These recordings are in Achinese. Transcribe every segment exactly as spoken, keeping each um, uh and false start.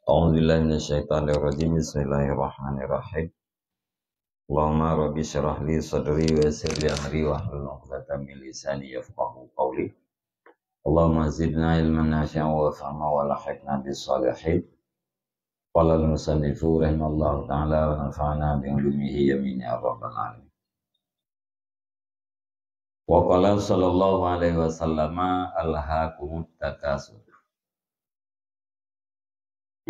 أعوذ بالله من الشيطان الرجيم. بسم الله الرحمن الرحيم. اللهم رب اشرح لي صدري ويسر لي أمري واحلل عقدة من لساني يفقهوا قولي. اللهم زدنا علما نافعا وفهما وألحقنا بالصالحين. قال المصنف رحمه الله تعالى ونفعنا بعلومه آمين يا رب العالمين. Wa qala sallallahu alaihi wasallam, "Alhaakumut takatsur."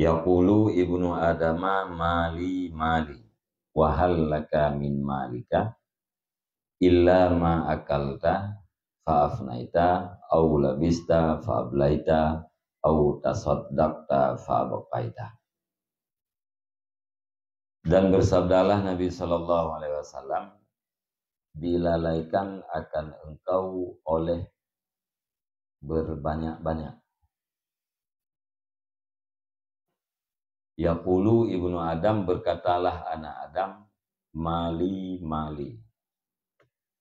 Yaqulu ibnu Adama, "Mali, mali, wa hal laka min malika, illa ma akalta fa afnaita, au labista fa ablaita, au tasaddaqta fa abqaita." Dan bersabdalah Nabi sallallahu alaihi wasallam, "Dilalaikan akan engkau oleh berbanyak-banyak." Yaqulu ibnu Adam, berkatalah anak Adam, "Mali, mali,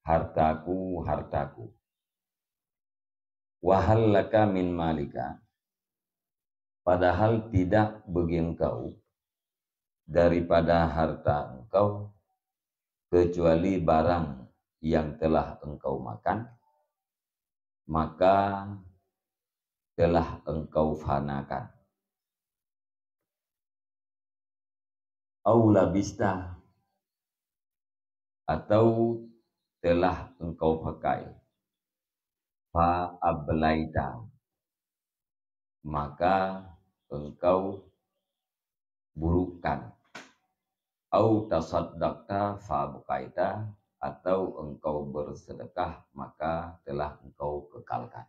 hartaku, hartaku." "Wa hal laka min malika," padahal tidak bagi engkau daripada harta engkau kecuali barang yang telah engkau makan, maka telah engkau fanakan. "Au labista," atau telah engkau pakai, "fa ablaita," maka engkau burukkan, "au tasaddaqta fa abqaita," atau engkau bersedekah, maka telah engkau kekalkan.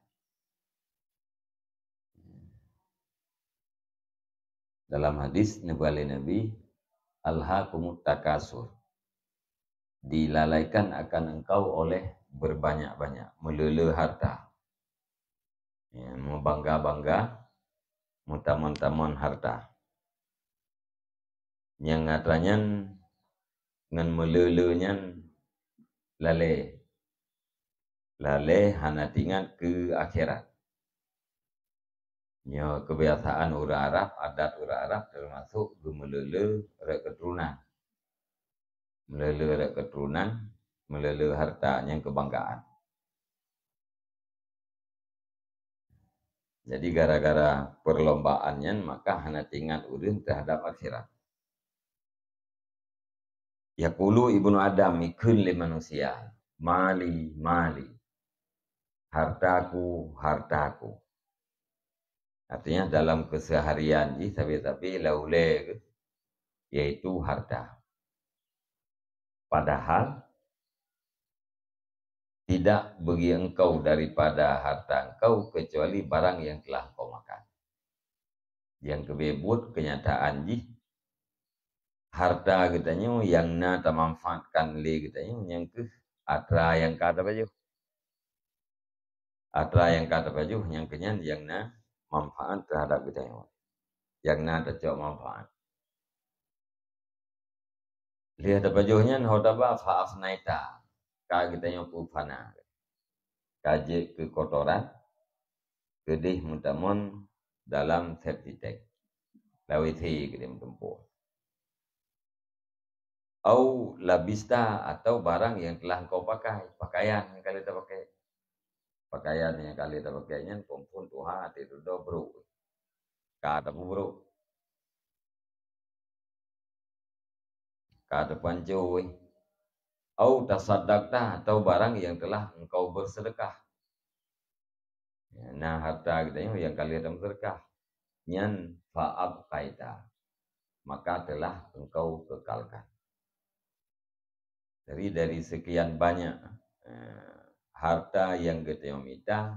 Dalam hadis neuba lé Nabi, "Alhaakumut takatsur." Dilalaikan akan engkau oleh berbanyak-banyak, meuleu-leu harta. Ya, meubangga-bangga, meutamon-tamon harta. Nyang atra nyan ngon meuleu-leu nyan lalée. Lalée hana teuingat keu akhirat. Nyoe keubiasaan ureuëng Arab, adat ureuëng Arab teumasok geumeuleu-leu rot keuturonan. Meuleu-leu rot keuturonan, meuleu-leu harta nyang keubanggaan. Jadi gara-gara perlombaan nyan maka hana teuingat ureuëng teuhadap akhirat. Yaqulu ibnu Adam, ikheun lé manusia, "Mali, mali, hartaku, hartaku." Artinya dalam keseharian jih sabe-sabe laulée geuh, yaitu harta. Padahal tidak bagi engkau daripada harta engkau kecuali barang yang telah engkau makan. Nyang keubiet buet keunyataan jih, harta geutanyoe nyang na tamanfaatkan lé geutanyoe nyang kheueh atra nyang ka tapajoh. Atra nyang ka tapajoh nyang keunyan nyang na manfaat teuhadap geutanyoe, nyang na tacok manfaat. Lheueh tapajoh nyan ho taba fa afnaita, ka geutanyoe peufana, ka jeuet keu kotoran, keudeh meutamon dalam septic tank, lawét he keudeh meutumpôk. Au labista, atau barang yang telah engkau pakai, pakaian nyang ka lheueh tapakai. Pakaian nyang ka lheueh tapakai nyan phon-phon tuha até dudoe brok. Ka tapeubrok. Ka tapanco weh. Au tasaddaqta, atau barang yang telah engkau bersedekah. Ya, na harta geutanyoe nyang ka lheueh tameuseudeukah, nyan fa abqaita, maka telah engkau kekalkan. Jadi dari sekian banyak, eh, harta nyang geutanyoe mita,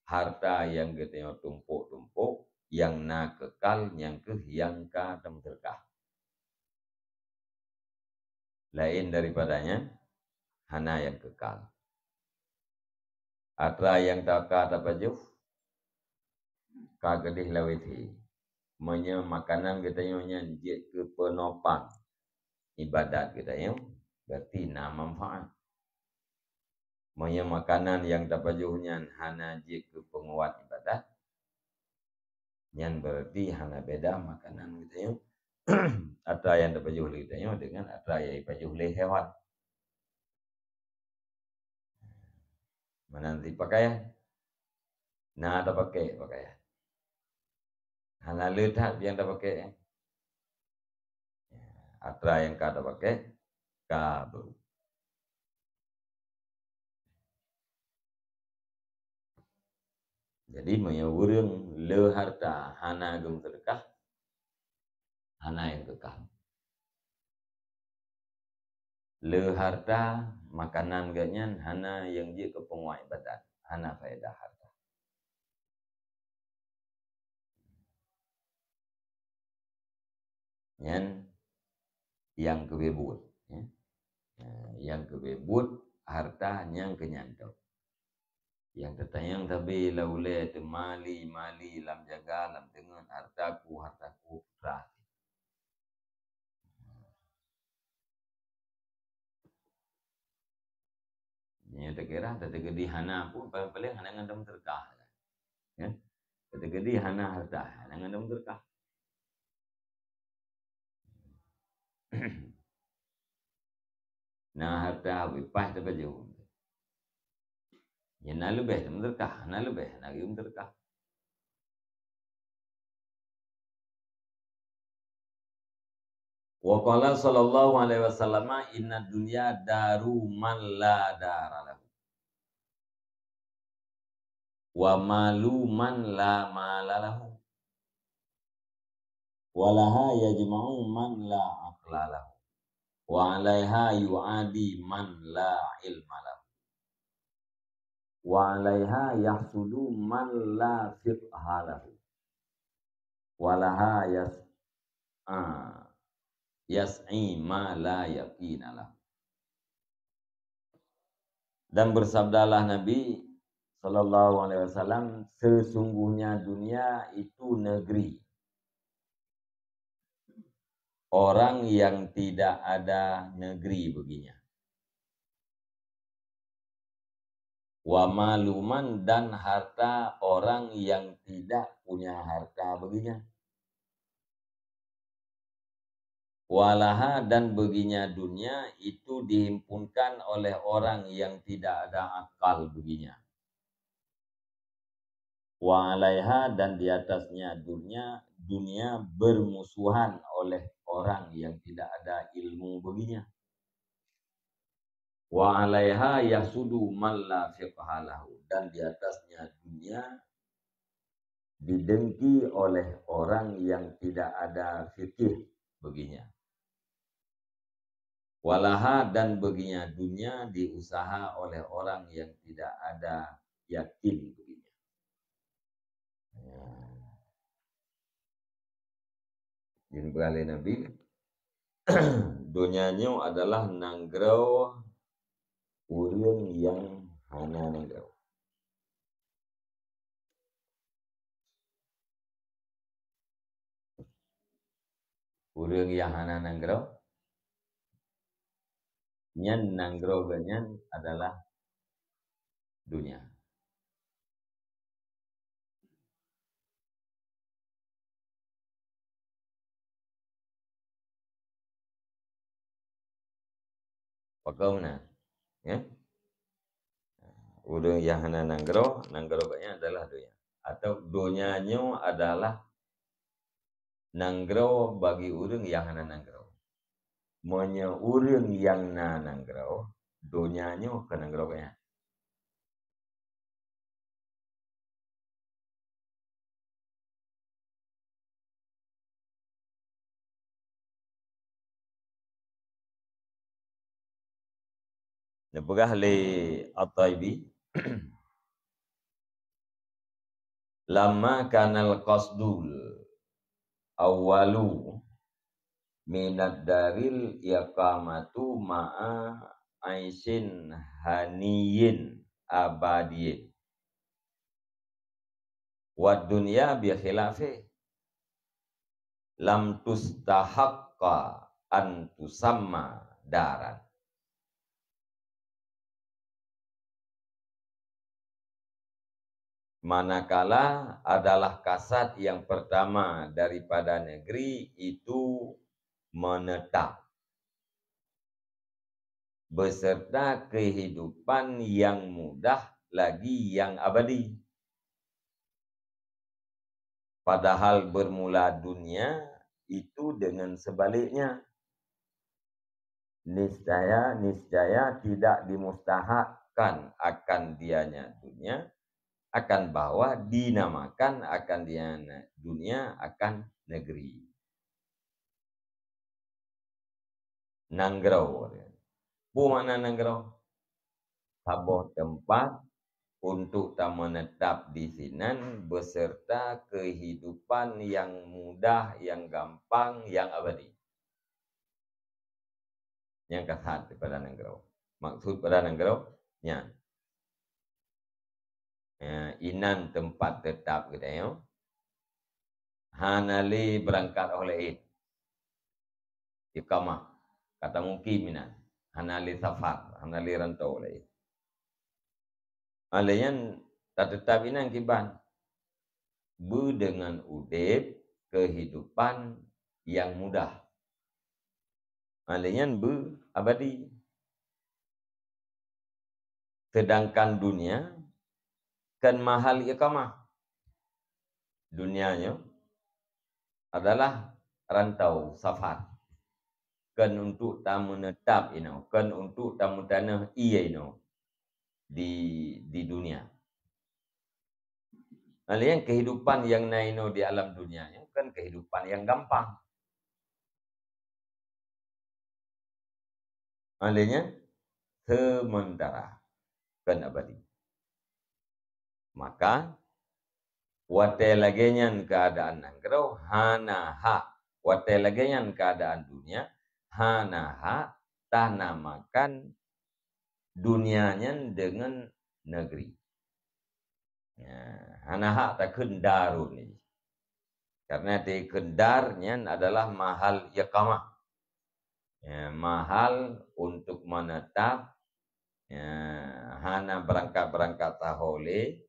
harta nyang geutanyoe tumpôk-tumpôk, nyang na keukal nyang kheueh nyang ka tameuseudeukah. Laén daripada nyan, hana nyang keukal. Atra nyang ta-, ka tapajoh, ka keudeh lawét he. Meunyoe makanan geutanyoe nyan jeuet keu peunopang ibadat geutanyoe, berarti na manfaat. Meunyoe makanan nyang tapajoh nyan hana jeuet keu peunguat ibadat, Nyan berarti hana beda makanan geutanyoe, atra nyang tapajoh lé geutanyoe dengan atra nyang jipajoh lé hewan. Meunan cit pakaian. Na tapakék pakaian. Hana le that nyang tapakék. Atra nyang ka tapakék, ka beu. Jadi, meunyoe ureuëng le harta hana geumeuseudekah, hana nyang teuka. Le harta, makanan geuh nyan hana nyang jeuet keu peunguat iébadat, hana faedah harta. Nyan nyang keubiet buet, ya. Nah, nyang keubiet buet harta nyang keu nyan tok. Nyang teutanyong sabe lam ulée teuh mali, mali lam jaga, lam teungeut, hartaku, hartaku, putra. Nyoe takira, tateukeudi hana pun, paléng-paléng hana ngon dum teuka. Ya. Tateukeudi hana harta, hana ngon dum teuka. Na harta, wipah tapajoh. Ya, na leubeh dum teuka, na leubeh, na geuyue teuka. Wa qala sallallahu alaihi wasallam, "Inna dunya daru man la dara lahu, wa malu man la mala lahu, wa laha yajma'u man la aqla lahu, wa alaiha yu'adi man la ilma lahu, wa alaiha yahsudu man la fiqha lahu, wa laha yas-, ah, yas'i ma la yaqina lahu." Dan bersabdalah Nabi sallallahu alaihi wasallam, "Sesungguhnya dunia itu negeri orang yang tidak ada negeri baginya. Wa malu man, dan harta orang yang tidak punya harta baginya. Wa laha, dan baginya dunia itu dihimpunkan oleh orang yang tidak ada akal baginya. Wa alaiha, dan di atasnya dunia, dunia bermusuhan oleh orang yang tidak ada ilmu baginya. Wa alaiha yahsudu man la fiqha lahu, dan di atasnya dunia didengki oleh orang yang tidak ada fikih baginya. Wa laha, dan baginya dunia diusaha oleh orang yang tidak ada yakin baginya." Ya. Jadi, peugah lé Nabi, donya nyoe adalah nanggroe ureuëng nyang hana nanggroe. Ureuëng nyang hana nanggroe, nyan nanggroe geuh nyan adalah donya. Pakon na? Ya? Ureuëng nyang hana nanggroe, nanggroe geuh nyan adalah donya. Atau donya nyoe adalah nanggroe bagi ureuëng nyang hana nanggroe. Meunyoe ureuëng nyang na nanggroe, donya nyoe keu nanggroe geuh nyan. Neupeugah lé At-Thaibi, "Lamma kanal qasdul awwalu minad daril iqamatu ma'a aisin haniyin abadiyin. Wad dunya bi khilafi, lam tustahaqqa an tusamma daran." Manakala adalah kasad yang pertama daripada negeri itu menetap, beserta kehidupan yang mudah lagi yang abadi. Padahal bermula dunia itu dengan sebaliknya. Niscaya, niscaya tidak dimustahakkan akan dianya dunia, akan bahwa dinamakan akan dianya dunia akan negeri. Nanggroe. Peue makna nanggroe? Saboh teumpat untuk tameunetap di sinan beserta kehidupan yang mudah, yang gampang, yang abadi. Nyang kasad daripada nanggroe. Maksud pada nanggroe nyan, eh, inan teumpat teutap geutanyoe, hana lé beurangkat óh laén. Iqamah, kata mukim inan, hana lé safar, hana lé rantô laén. Óh lheueh nyan tateutap inan kiban, beudeungon udeb kehidupan nyang mudah. Óh lheueh nyan beu abadi. Sedangkan dunia kan mahal iqamah. Dunia nyoe adalah rantau safar. Kan untuk tameunetap inoe, kan untuk tameutanoh ié inoe di, di dunia. Óh lheueh nyan kehidupan nyang na inoe di alam dunia nyoe kan kehidupan nyang gampang. Óh lheueh nyan sementara, kan abadi. Maka, watée lagée nyan keuadaan nanggroe hana hak, watée lagée nyan keuadaan dunia hana hak tanamakan dunia nyan deungon negeri. Ya, hana hak takheun darun nyoe. Karena takheun dar nyan adalah mahal iqamah. Ya, mahal untuk menetap, ya, hana beurangkat-beurangkat saho lé,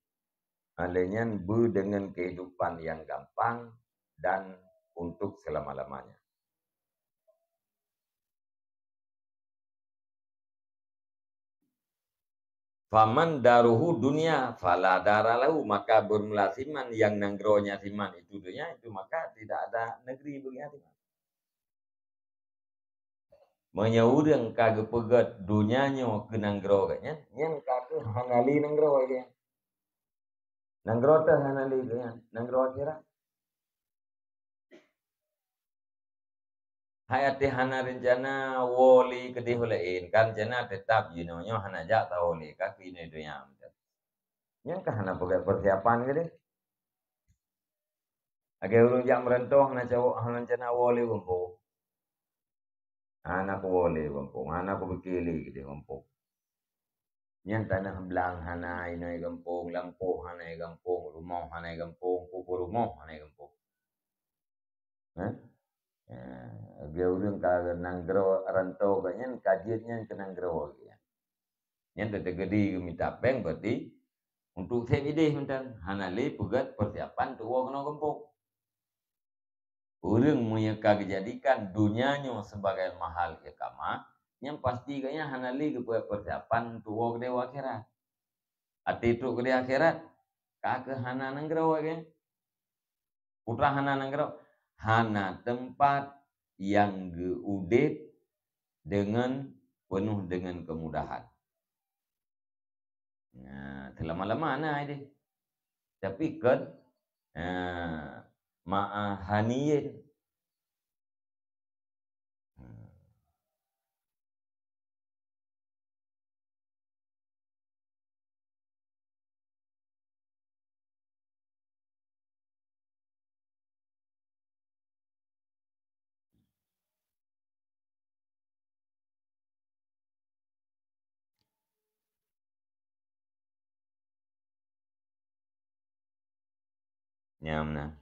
óh lheueh nyan beudeungon kehidupan nyang gampang dan untuk selama-lamanya. Faman daruhu dunya fala dara lahu, maka bermula siman nyang nanggroe nyan siman itu dunia, itu maka tidak ada negeri bagi siman. Meunyoe ureuëng ka geupeugét dunia nyoe keu nanggroe geuh nyan, nyan ka keuh hana lé nanggroe geuh nyan. Nanggroe teuh hana lé geuh nyan, nanggroe akhirat. Hai até hana reuncana woe lé keudeh laén, kan reuncana teutap jinoe nyoe hana jak tawoe lé ka keu inoe donya. Nyan ka hana peugét persiapan keudeh. Lagée ureuëng jak meurantau hana cawok, hana reuncana woe lé gampông. Hana kuwoe lé gampông, hana kupike lé keudeh gampông. Nyan tanoh blang hana inoe gampông, lampôh hana gampông, rumoh hana gampông, peue-peue rumoh hana gampông. Hah? Ya, lagée ureuëng ka nanggroe rantau geuh nyan ka jeuet nyan keu nanggroe geuh nyan. Nyan teuteugedi geumita péng berarti untuk seb ideh mantong hana lé peugét persiapan untuk woe keunoe gampông. Ureuëng meunyoe ka geujadikan dunia nyoe sebagai mahal iqamah, nyan pasti gobnyan hana lé geupeugét persiapan untuk woe keudeh u akhirat. Até trok keudeh akhirat, ka keuh hana nanggroe geuh. Putra hana nanggroe, hana teumpat nyang geuudeb deungon peunoh deungon keumudahan. Nah, seulama-lama na ideh. Tapi kon, nah, ma'a haniyin. Hmm. Nyam na.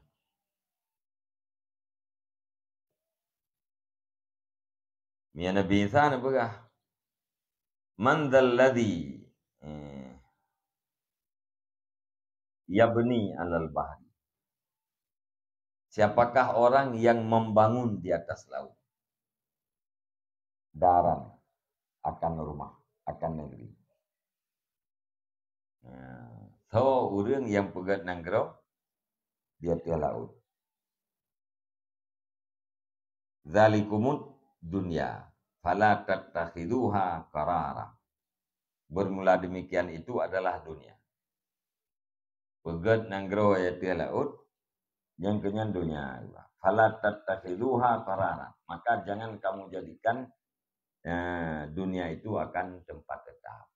Meunyoe Nabi Isa neupeugah, "Man dzalladzi," eh, yabni 'alal bahri. Siapakah orang yang membangun di atas laut? Daran, akan rumah, akan negeri. Nah, soe ureuëng nyang peugét nanggroe di ateueh laôt? Dzalikumud dunya, fala tattakhidzuha qarara. Bermula demikian itu adalah dunia. Peugét nanggroe di ateueh laôt, nyang keunyan dunia. Fala tattakhidzuha qarara. Maka jangan kamu jadikan, eh, dunia itu akan tempat tetap.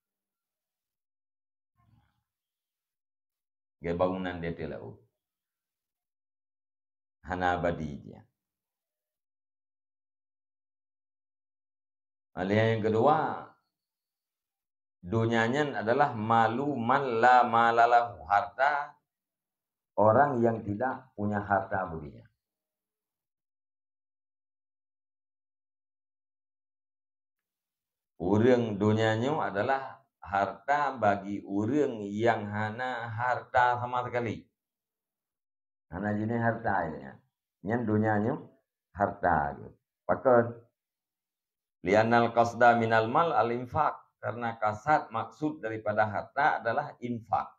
Lagée bangunan di ateueh laôt. Hana abadi jih. Lalu nyang keudua, dunia nyan adalah malu man la mala lahu, harta orang yang tidak punya harta bagi nyan. Ureuëng donya nyoe adalah harta bagi ureuëng nyang hana harta sama sekali. Hana jeunèh harta nyan. Nyan donya nyoe harta geuh. Pakon? Li'annal qasda minal mal al-infaq. Karena kasad, maksud daripada harta adalah infak.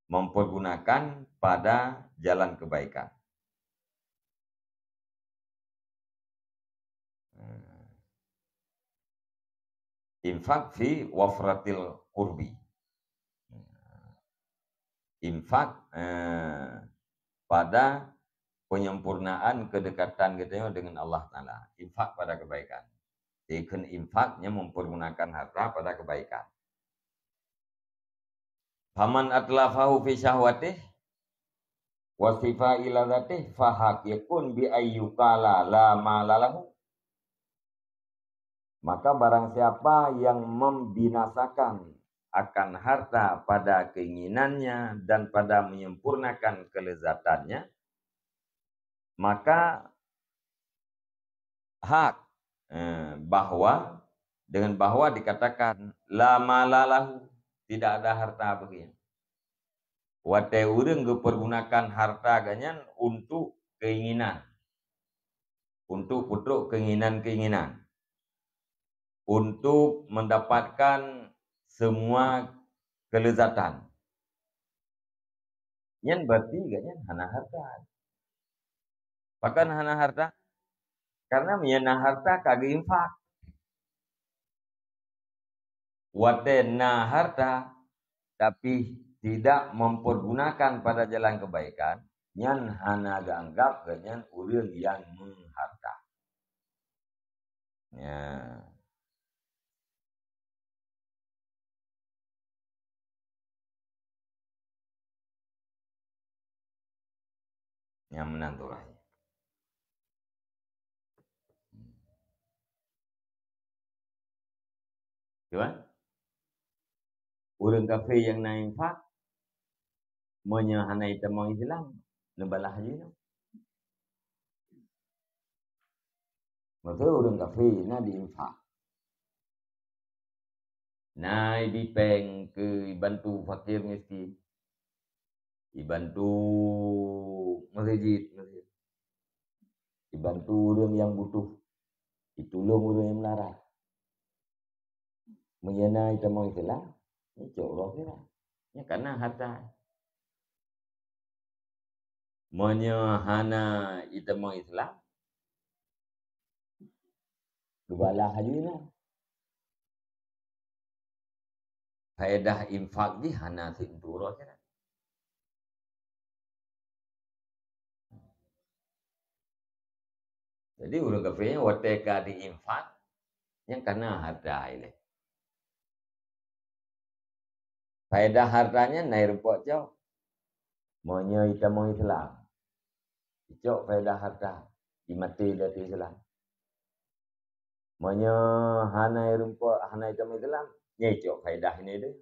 Mempergunakan pada jalan kebaikan. Infak fi wafratil qurbi. Infak, eh, pada penyempurnaan kedekatan geutanyoe dengan Allah Taala. Infak pada kebaikan. Jadi, kheun infak nyan mempergunakan harta pada kebaikan. Faman atlafahu fi syahwatih wa sifa'i ladzatih, fahaq yakun bi ayyukala la mala lahu. Maka barang siapa yang membinasakan akan harta pada keinginannya dan pada menyempurnakan kelezatannya, maka hak, eh, bahwa, dengan bahwa dikatakan, "La mala lahu," tidak ada harta baginya. Watée ureuëng geupeurgunakan harta geuh nyan untuk keinginan, untuk peutrok keinginan-keinginan, untuk mendapatkan semua kelezatan. Nyan berarti geuh nyan hana harta. Pakon hana harta? Karena meunyo na harta ka geuinfak. Watée na harta, tapi tidak mempergunakan pada jalan kebaikan, nyan hana geuanggab geuh nyan ureuëng nyang meuharta. Ya. Nyang meunan tu lah. Cuba. Ureuëng kafé nyang na infak, meunyo hana itamong Islam, neubalah jih nyoe. Maksud ureuëng kafé na di infak. Na ibi péng keu ibantu fakir miskin. Ibantu masjid, masjid. Ibantu ureuëng nyang butuh. Itulông ureuëng nyang meularat. Meunyo na itamong Islam, icok roh sira. Nyan kana harta. Meunyo hana itamong Islam, geubalah laju inan. Faedah infak jih hana siuntue roh sinan. Jadi, ureuëng kafé nyan watée ka di-infak, nyan kana harta ilée. Faedah harta nyan na irumpok cok. Meunyo itamong Islam, icok faedah harta, imaté di ateueh Islam. Meunyo hana irumpok, hana itamong Islam, nyan icok faedah ini deh.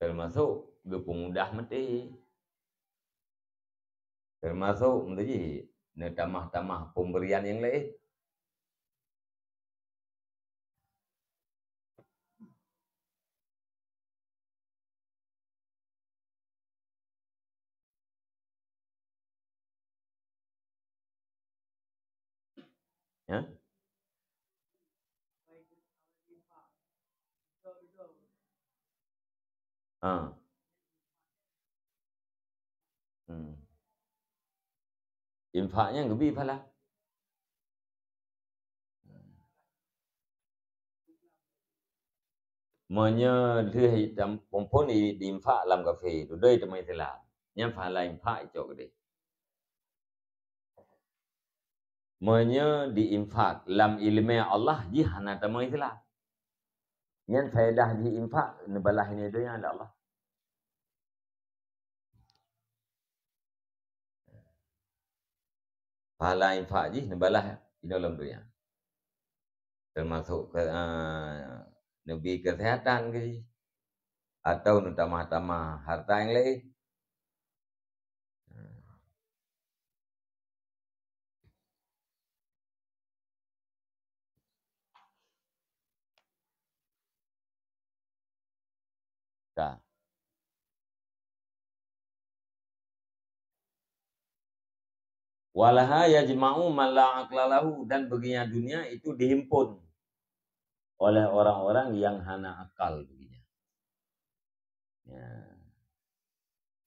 Teumasok geupeumudah maté. Teumasok meunan jih neutamah-tamah pemberian nyang laén. Ya. Ha. Hmm. Infak nyan geubi pahala. Meunyoe lheueh tam-, phon-phon di, diinfak lam kafé, dudoe teuma Islam. Nyan pahala infak icok keudeh. Meunyoe diinfak lam ileumèe Allah, jih hana tamong Islam. Nyan faedah jih infak, neubalah inan donya lé Allah. Pahala infak jih neubalah inoe lam donya. Teumasok ke, ah, neubi keusehatan keu jih. Atau neutamah-tamah harta nyang laén. Ka. Walaha yajma'u man la aqla lahu, dan beuginya dunia itu dihimpun oleh orang-orang yang hana akal beuginya. Ya.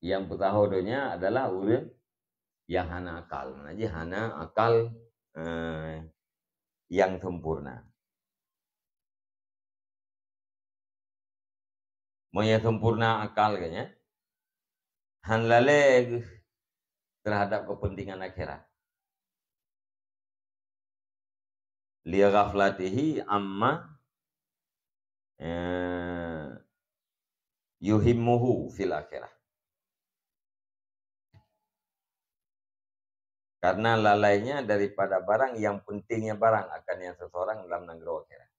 Nyang peutaho donya adalah ureuëng nyang hana akal. Makna jih hana akal, eh, nyang sempurna. Meunyoe sempurna akal geuh nyan, hán lalée geuh terhadap kepentingan akhirat. Li ghaflatihi amma, eh, yuhimmuhu fil akhirah. Karena lalainya daripada barang yang pentingnya barang akan yang seseorang dalam nanggroe akhirat.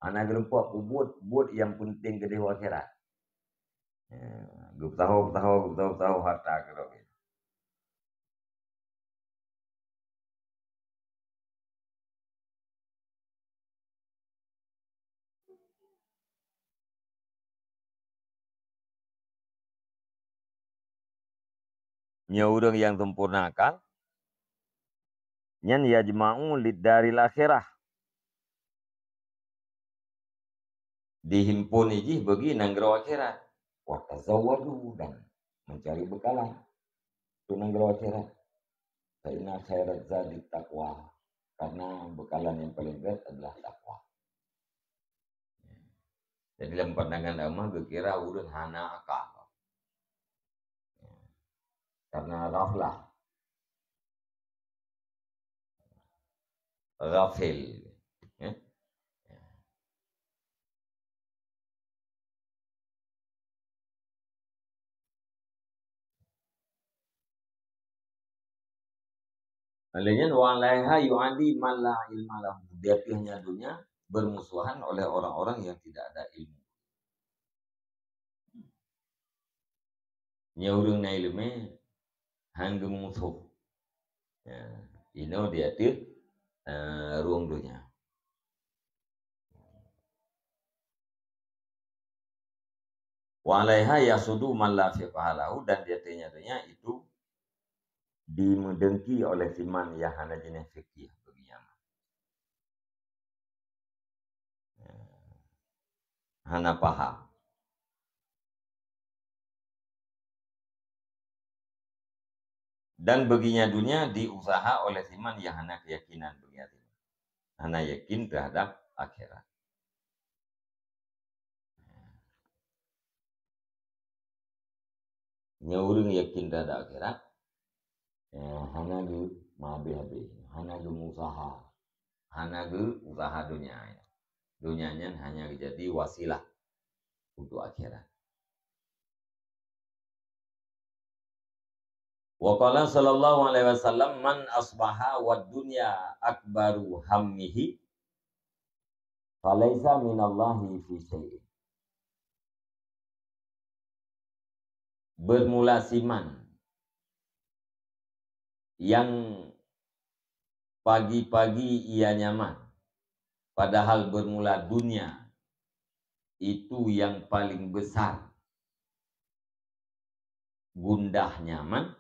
Hana geureumpok peubuet buet nyang peunteng keudeh u akhirat. Ya, geupeusaho, peusaho, geupeusaho, peusaho harta keudroe. Nyoe ureuëng nyang sempurna akal, nyan yajma'u lid daril akhirah. Dihimpun jih bagi nanggroe akhirat. Wa tazawwadu, dan mencari bekalan untuk nanggroe akhirat. Fa inna khairaz zadi taqwa. Karena bekalan yang paling baik adalah takwa. Jadi, lam pandangan agama, geukira ureuëng hana akal. Karena ghaflah. Ghafil. Ya. Lheueh nyan, wa alaiha yu'adi man la ilma lahu. Di ateueh nyan donya bermusuhan oleh orang-orang yang tidak ada ilmu. Nyoe ureuëng na iéleumé hán geumusoh. Ya, inoe di ateueh, eh, rueng donya. Wa alaiha yasudu man la fiqha lahu, dan di ateueh nyan donya itu dimeudengki oleh siman nyang hana jinéh fikih bagi nyan. Hana paham. Dan beuginya dunia diusaha oleh siman nyang hana keuyakinan beuginya siman. Hana yakin terhadap akhirat. Nyoe ureuëng yakin terhadap akhirat, eh, hana geu meuhabéh-habéh, hana geumusaha, hana geu usaha donya. Donya nyan hanya jadi wasilah untuk akhirat. Wa qala sallallahu alaihi wasallam, "Man asbaha wad dunya akbaru hammihi, falaisa minallahi fi syai'in." Bermula siman yang pagi-pagi ia nyaman, padahal bermula dunia itu yang paling besar gundah nyaman,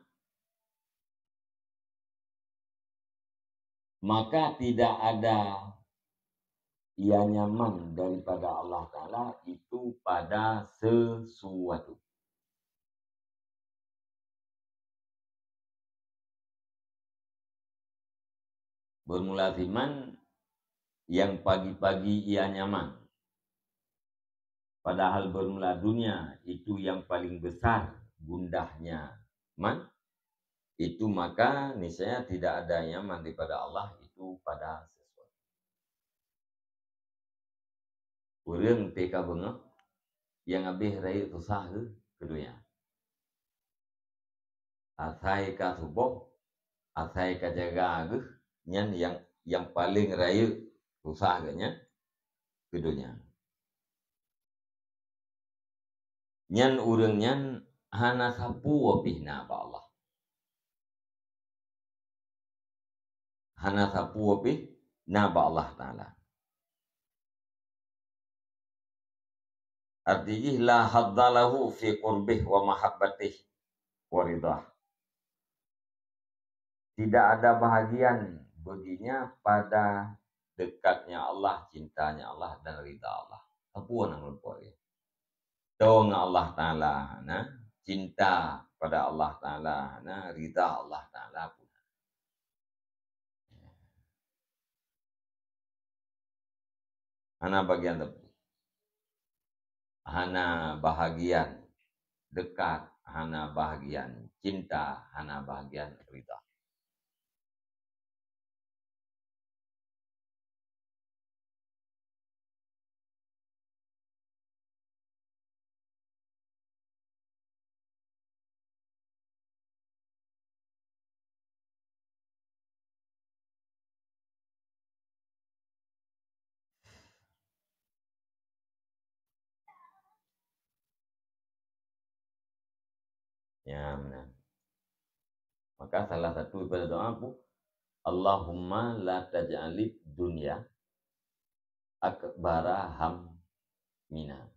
Maka tidak ada yang nyaman daripada Allah Ta'ala itu pada sesuatu. Bermula siman yang pagi-pagi ia nyaman. Padahal bermula dunia itu yang paling besar gundahnya man, itu maka niscaya tidak ada yang nyaman daripada Allah itu pada sesuatu. Ureuëng teuka beungoh nyang habéh rayeuk susah geuh keu donya. Asai ka suboh, asai ka jaga geuh, nyan nyang, nyang paleng rayeuk susah geuh nyan keu donya. Nyan ureuëng nyan hana sapeue pih na bak Allah. Hana sapeue pih na bak Allah Ta'ala. Arti jih, la hadza lahu fi qurbih wa mahabbatih wa ridah. Tidak ada bahagian baginya pada dekatnya Allah, cintanya Allah, dan ridha Allah. Sapeue nyang luput dia? Tong Allah Ta'ala na, cinta pada Allah Ta'ala na, ridha Allah Ta'ala pun. Hana bahagian teupeu. Hana bahagian dekat, hana bahagian cinta, hana bahagian ridha. Ya, benar. Maka salah satu daripada doa apa? Allahumma la taj'alid dunya akbara hammina.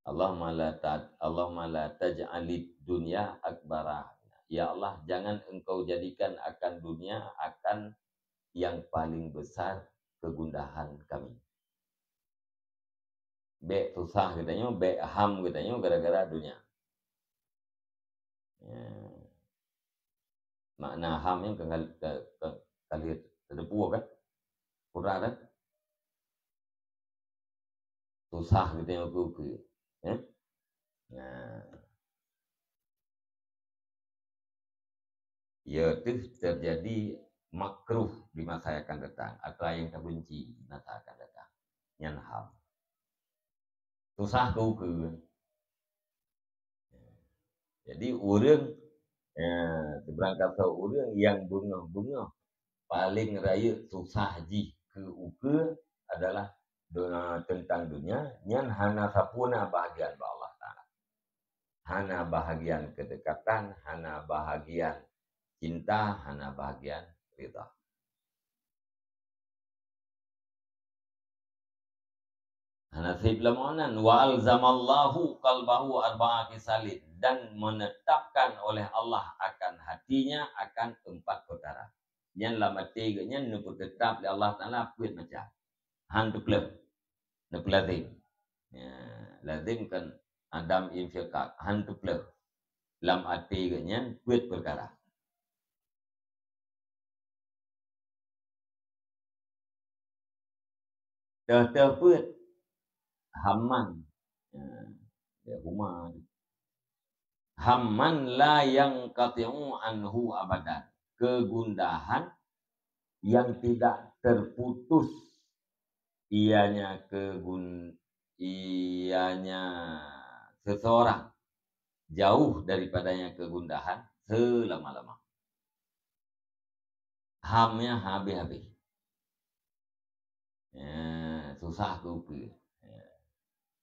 Allahumma la ta-, Allahumma la taj'alid dunya akbara hammina. Ya Allah, jangan Engkau jadikan akan dunia akan yang paling besar kegundahan kami. Bék susah geutanyoe, bék ham geutanyoe gara-gara dunia. Ya. Makna ham nyan ka, ka, ka, ka lheueh teudeungoe kan? Peugah kan? Susah geutanyoe ukeue-ukeue. Ya? Nah. Iaitu terjadi makruh di masa yang akan datang, atau yang terbenci di masa akan datang. Nyan ham. Susah keu ukeue. Jadi, ureuëng, eh, sibarang kata ureuëng nyang beungoh-beungoh paleng rayeuk susah jih keu ukeue adalah do-, teuntang dunia, nyan hana sapeue na bahagian bak Allah Ta'ala. Hana bahagian keudekatan, hana bahagian cinta, hana bahagian ridha. Hana sép lam meunan, "Wa alzamallahu qalbahu arba'a khisalin," dan menetapkan oleh Allah akan hatinya akan empat perkara. Nyan lam até geuh nyan neupeuteutap lé Allah Ta'ala peuet macam. Han teupleuh. Neupeulazim. Ya, lazim kan adam infiqaq. Han teupleuh. Lam até geuh nyan peuet perkara. Teuh-teuh peuet. Hamman. Ya, ya, huma. Hamman la yanqati'u anhu abadan. Kegundahan yang tidak terputus ianya kegun-, ianya seseorang jauh daripadanya kegundahan selama-lama. Hamnya habéh-habéh. Ya, susah keu ukeue. Ya.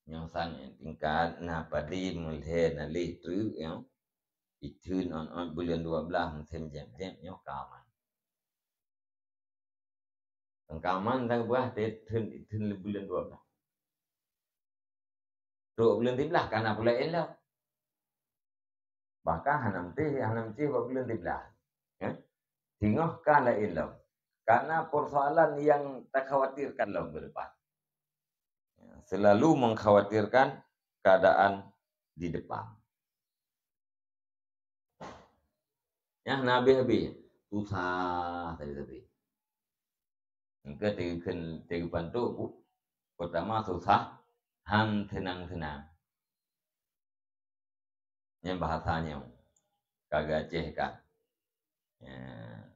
Nyoe sang tingkat na padé meulhèe na lhèe treuk, ya. Itheun ôn-ôn buleuen dua blaih musém jép-jép nyoe ka aman. Ka aman dan buah itheun, itheun lé buleuen dua blaih. Trok buleuen siblaih ka na pula ilok. Bahkan hana meutéh, hana meutéh bak buleuen siblaih. Singoh ka laén lom. Karena persoalan yang takhawatirkan lom ke depan. Ya, selalu mengkhawatirkan keadaan di depan. Nyang hana habéh-habéh, susah tapi-tapi. Engka teukeun teupantok bu, pertama susah, han seunang-seunang. Nyang bahasa nyoe, ka geuaceh ka. Ya,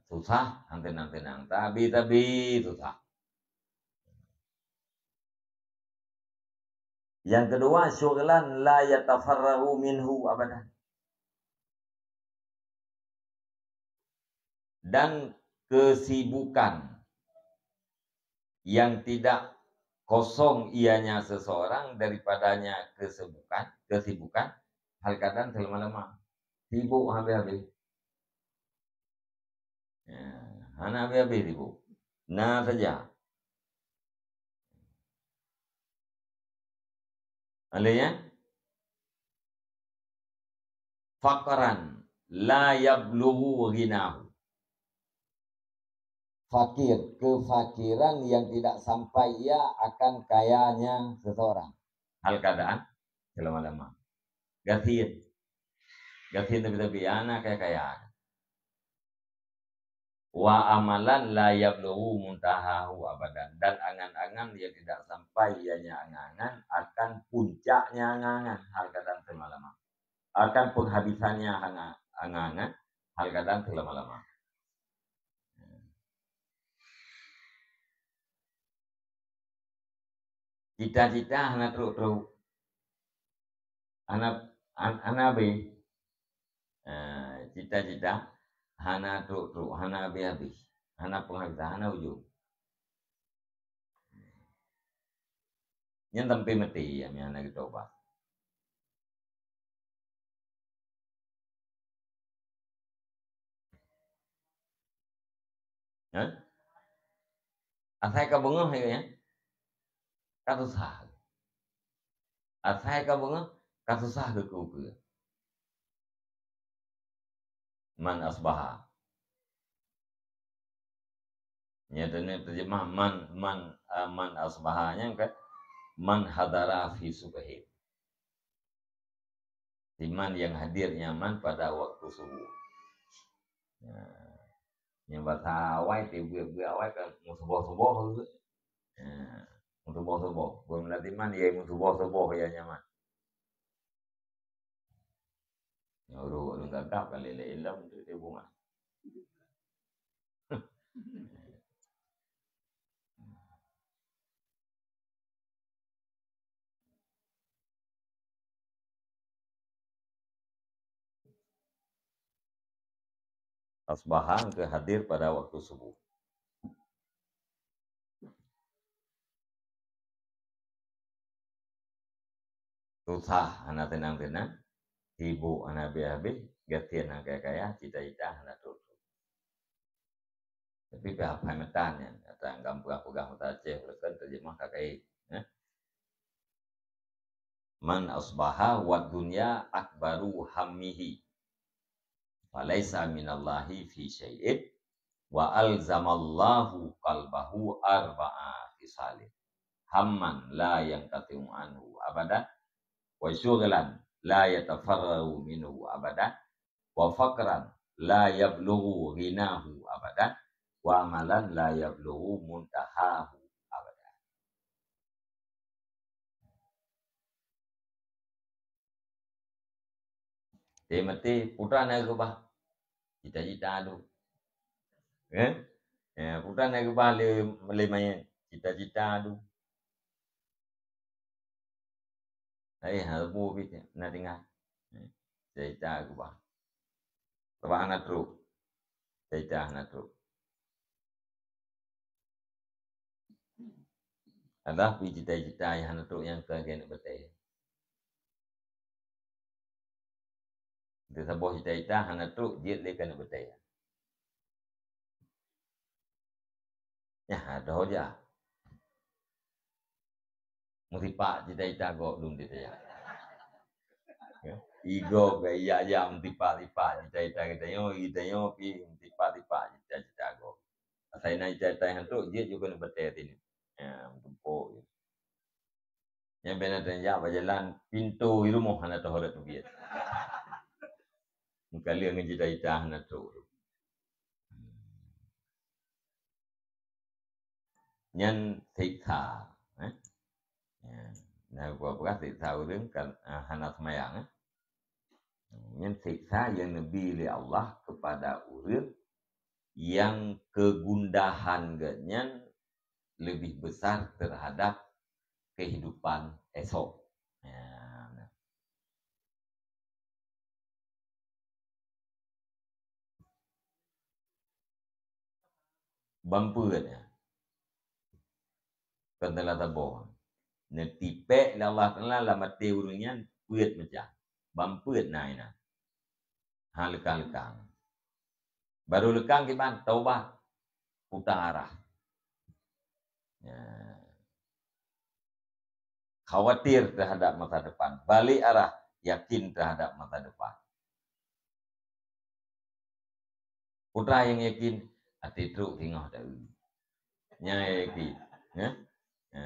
susah, han seunang-seunang. Tabi-tabi susah. Yang kedua, syughlan la yatafarraghu minhu abadan. Dan kesibukan yang tidak kosong ianya seseorang daripadanya kesibukan, kesibukan, hal kadang selama-lama. Sibuk habis-habis. Ya, hana habis-habis sibuk. Na saja. Alainya, faqran la yablughu ghinahu. Fakir, kefakiran yang tidak sampai ia akan kayanya seseorang. Hal keadaan selama-lama. Gasien. Gasien tapi-tapi, anak kaya-kaya. Wa amalan la yablughu muntahahu abadan. Dan angan-angan yang tidak sampai ianya angan-angan akan puncaknya angan-angan. Hal keadaan selama-lama. Akan penghabisannya anga-, angan-angan. Hal keadaan selama-lama. Cita-cita hana trok-trok. Hana, han-, hana habéh. Ah, cita-cita hana trok-trok, hana habéh-habéh. Hana penghabisan, hana ujong. Nyan sampai maté, ya, nyan hana geutobat. Hah? Asai ka beungoh, ya, ya? Ka susah. Asai ka beungoh, ka susah keu ukeue. Man asbaha. Nya, dan terjemah man, man, ah, man asbaha nyan kan, man hadara fi subhi. Iman yang hadir nyaman pada waktu subuh. Nah, nyang bahasa awai, teubiet-biet awai kan meusuboh-suboh tu. Nah, meusuboh-suboh. Belum latiman, ya meusuboh-suboh ya nyaman. Nyuruh ureueng gagap kan lé-lé ilom tu dia bunga. Asbaha keu hadir pada waktu subuh. Susah hana teunang-teunang, sibuk hana habéh-habéh, gasien hana kaya-kaya, cita-cita hana trok-trok. Tapi pih apai meutan nyan, nyata gam peugah-peugah meuta Aceh, ulôn kan terjemah ka kait, eh. Man asbaha wa dunya akbaru hammihi, falaisa minallahi fi syai'in, wa alzamallahu qalbahu arba'a khisalin. Hamman la yanqati'u anhu abadan, wa syughlan la yatafarragu minhu abadan, wa faqran la yablughu ghinahu abadan, wa amalan la yablughu muntahahu abadan. Teumaté putra na keubah cita-cita tu. Eh? Eh, putra na keubah lé, lé manyét cita-cita tu. Eh, hana bu pih na tinggai. Eh, cita-cita keubah. Sabab hana trok. Cita-cita hana trok. Alah pih cita-cita nyang hana trok nyang ka keuneuk batée. Teusaboh cita-cita hana trok jeuet lé keuneuk batée. Nyan adoh jak. Meusipak cita-cita gob lom teuh ya. Igob ka ijak-jak meusipak-sipak cita-cita geutanyoe, geutanyoe pih meusipak-sipak cita-cita. Taina itai-itai hantu, jeuet juga nak beutée tini. Ya, tumpuk je. Nyang bina teunjak bak jalan, pintoe rumoh hana teuhorot teubiet. Meukaleueng ngon cita-cita hana trok. Nyan siksa, eh. Ya. Nah, buah-buah siksa ureuëng kan, ah, hana semayang, eh. Nyan siksa yang neubi lé Allah kepada ureuëng yang kegundahan geuhnyan lebih besar terhadap kehidupan esok. Ya, nah. Ban peuet nyan. Kon teulat saboh. Neutipék lé Allah Taala lam até ureuëng nyan peuet macam. Ban peuet na inan. Ha leukang-leukang. Baru leukang kiban taubat. Putar arah. Ya. Khawatir terhadap masa depan. Balik arah, yakin terhadap masa depan. Putra nyang yakin, até trok singoh taeu. Nyan yakin, ya. Ha,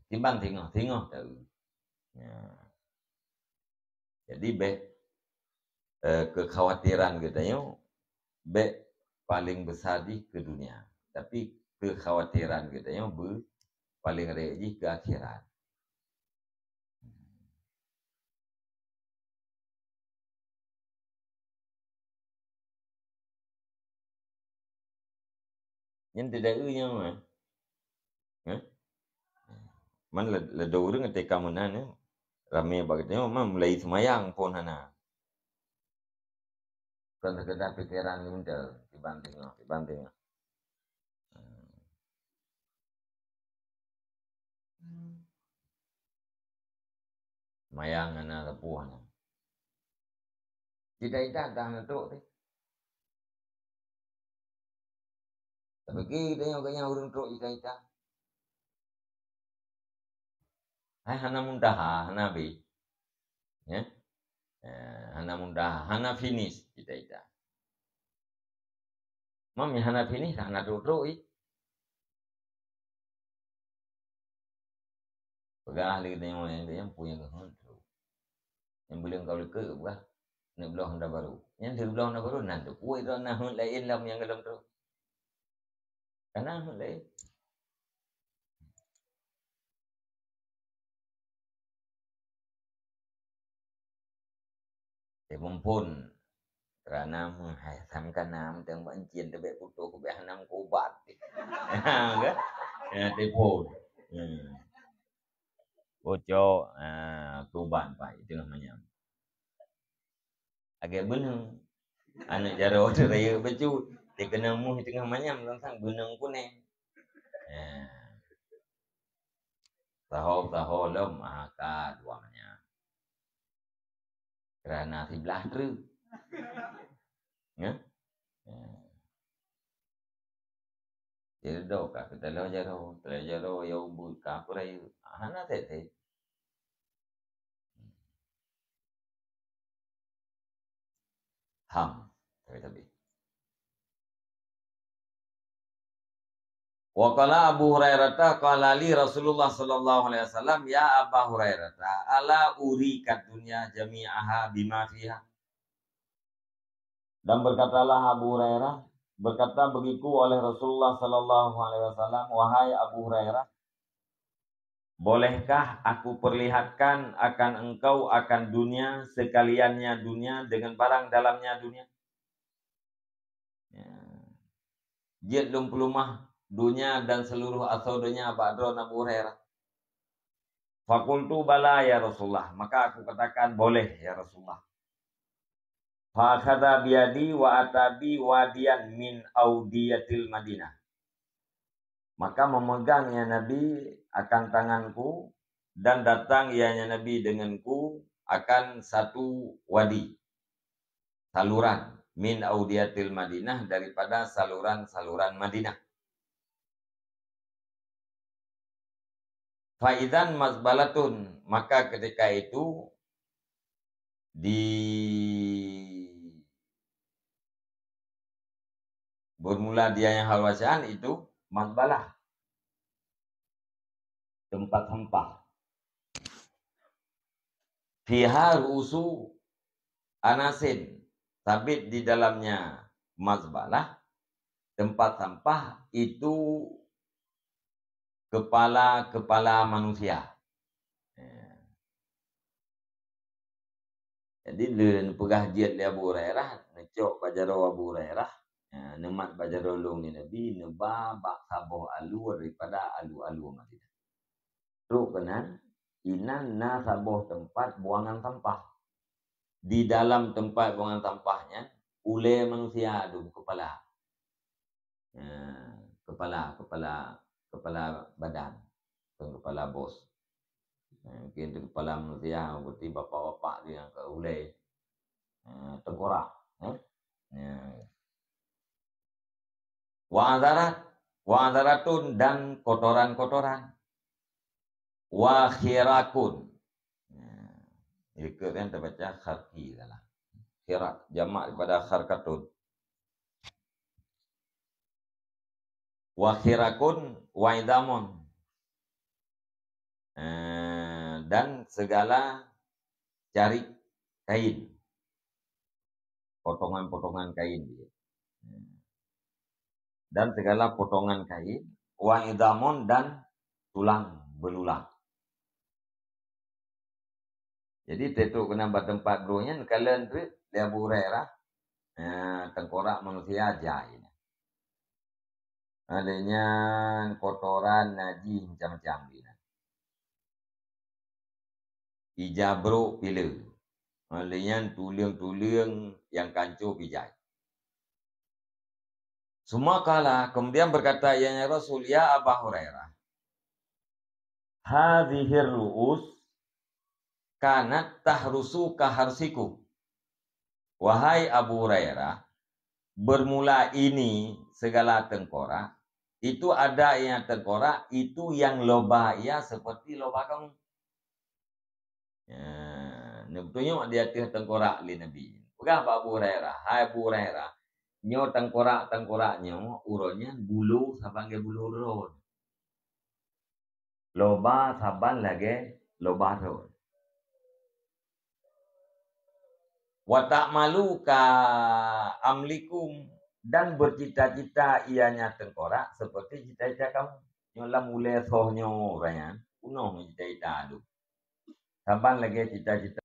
kiban singoh, singoh taeu. Ya. Jadi bék, eh, kekhawatiran geutanyoe bék paling besar jih keu dunia, tapi kekhawatiran geutanyoe beu paling rayeuk jih keu akhirat. Nyan tidak eu nyawa. Hah? Man le-, ledo ureuëng teuka meunan, ya. Ramé bak geutanyoe, man mulai seumayang pun hana. Kon sekedar pikiran geumeunteue, kiban teungoh, kiban teungoh. Mayang hana sapeue hana. Cita-cita dah hana trok teuh. Tapi geutanyoe geunyang ureuëng trok cita-cita. Hai hana muntaha, hana habéh. Ya? Eh, hana muntaha, hana finish cita-cita. Mam nyang hana finish, hana trok-trok ih. Peugah lé geutanyoe nyang, nyang punya keuhon trok. Nyang buleuen ka leukeue peugah, neubloe honda baru. Nyang neubloe honda baru, nan teupeue droe na heuet laén lom nyang gohlom trok. Kana heuet laén. Teuh muphom, karena meuhai sang kana mantong bak encien teuh bék putôh, bék hana meukubat. Kan? Ya, teuh phon. Hmm. Bocok, ah, kubat pai teungoh manyam. Agak beuneueng. Aneuk jaroe teuh rayeuk bacut. Dikeunong muih teungoh manyam, sang-sang beuneueng kuneng. Ya. Saho-saho lom, ah, ka dua manyam. Karena siblah treuk. Ya? Ya. Jadi, do ka keu taloe jaroe, taloe jaroe, ya ubeut ka peurayeuk. Hana tét-tét. Ham, tapi-tapi. Wa qala Abu Hurairah, qala li Rasulullah sallallahu alaihi wasallam, "Ya Aba Hurairah, ala urika dunya jami'aha bima fiha?" Dan berkatalah Abu Hurairah, berkata begitu oleh Rasulullah sallallahu alaihi wasallam, "Wahai Abu Hurairah, bolehkah aku perlihatkan akan engkau akan dunia, sekaliannya dunia dengan barang dalamnya dunia?" Ya. Jeuet lôn peuleumah dunia dan seluruh asoe donya bak droe Abu Hurairah. Faqultu, "Bala ya Rasulullah." Maka aku katakan, "Boleh ya Rasulullah." Fa akhadha biyadi wa ata bi wadiyan min audiyatil Madinah. Maka memegang ia Nabi akan tanganku dan datang ianya Nabi denganku akan satu wadi, saluran, min audiyatil Madinah, daripada saluran-saluran Madinah. Faidzan mazbalatun, maka ketika itu di, Bermula dia yang hal bacaan itu mazbalah. Tempat sampah. Fiha ru'usu anasin. Sabit di dalamnya mazbalah. Tempat sampah itu kepala-kepala manusia. Ya. Jadi, lé neupeugah jeuet lé Abu Hurairah, neucok bak jaroe Abu Hurairah, ya, neumat bak jaroe lôn lé Nabi, neuba bak saboh aleue daripada aleue-aleue Madinah. Trok keunan, inan na saboh teumpat buangan sampah. Di dalam teumpat buangan sampah nyan, ulée manusia dum kepala. Ya, kepala, kepala, kepala badan, bukan kepala bos. Ya, mungkin itu kepala manusia, berarti bapak-bapak tu yang ke ulée. Ya, tengkorak, ya. Ya. Wa adzarat, wa adzaratun, dan kotoran-kotoran. Wa khirakun. Ya. Ikut kan terbaca kharki salah. Khirak, jamak daripada kharkatun. Wa khirakun wa idhamun. Eh, dan segala carik kain. Potongan-potongan kain dia. Dan segala potongan kain, wa idhamun, dan tulang belulang. Jadi, teutôk keunan bak teumpat droe nyan, kalon treuk lé Abu Hurairah, eh, tengkorak manusia jai. Ada nyan kotoran najih macam-macam di na. Ija brok pileue. Ada nyan tuleueng-tuleueng nyang kanco bijai. Summa qala, kemudian berkata ianya Rasul, "Ya Aba Hurairah, hadhihir ru'us kanat tahrusu ka harsikum." Wahai Abu Hurairah, bermula ini segala tengkorak, itu ada yang tengkorak, itu yang loba ia seperti loba kamu. Ya, neutunyok di ateueh tengkorak lé Nabi. Peugah bak Abu Hurairah, "Hai Abu Hurairah, nyoe tengkorak-tengkorak nyoe uroe nyan bulo saban lagée bulo droe. Loba saban lagée loba droe. Wa ta'malu ka amalikum, dan bercita-cita ianya tengkorak seperti cita-cita kamu." Nyoe lam ulée soh nyoe ureuëng nyan, peunoh cita-cita tu. Saban lagée cita-cita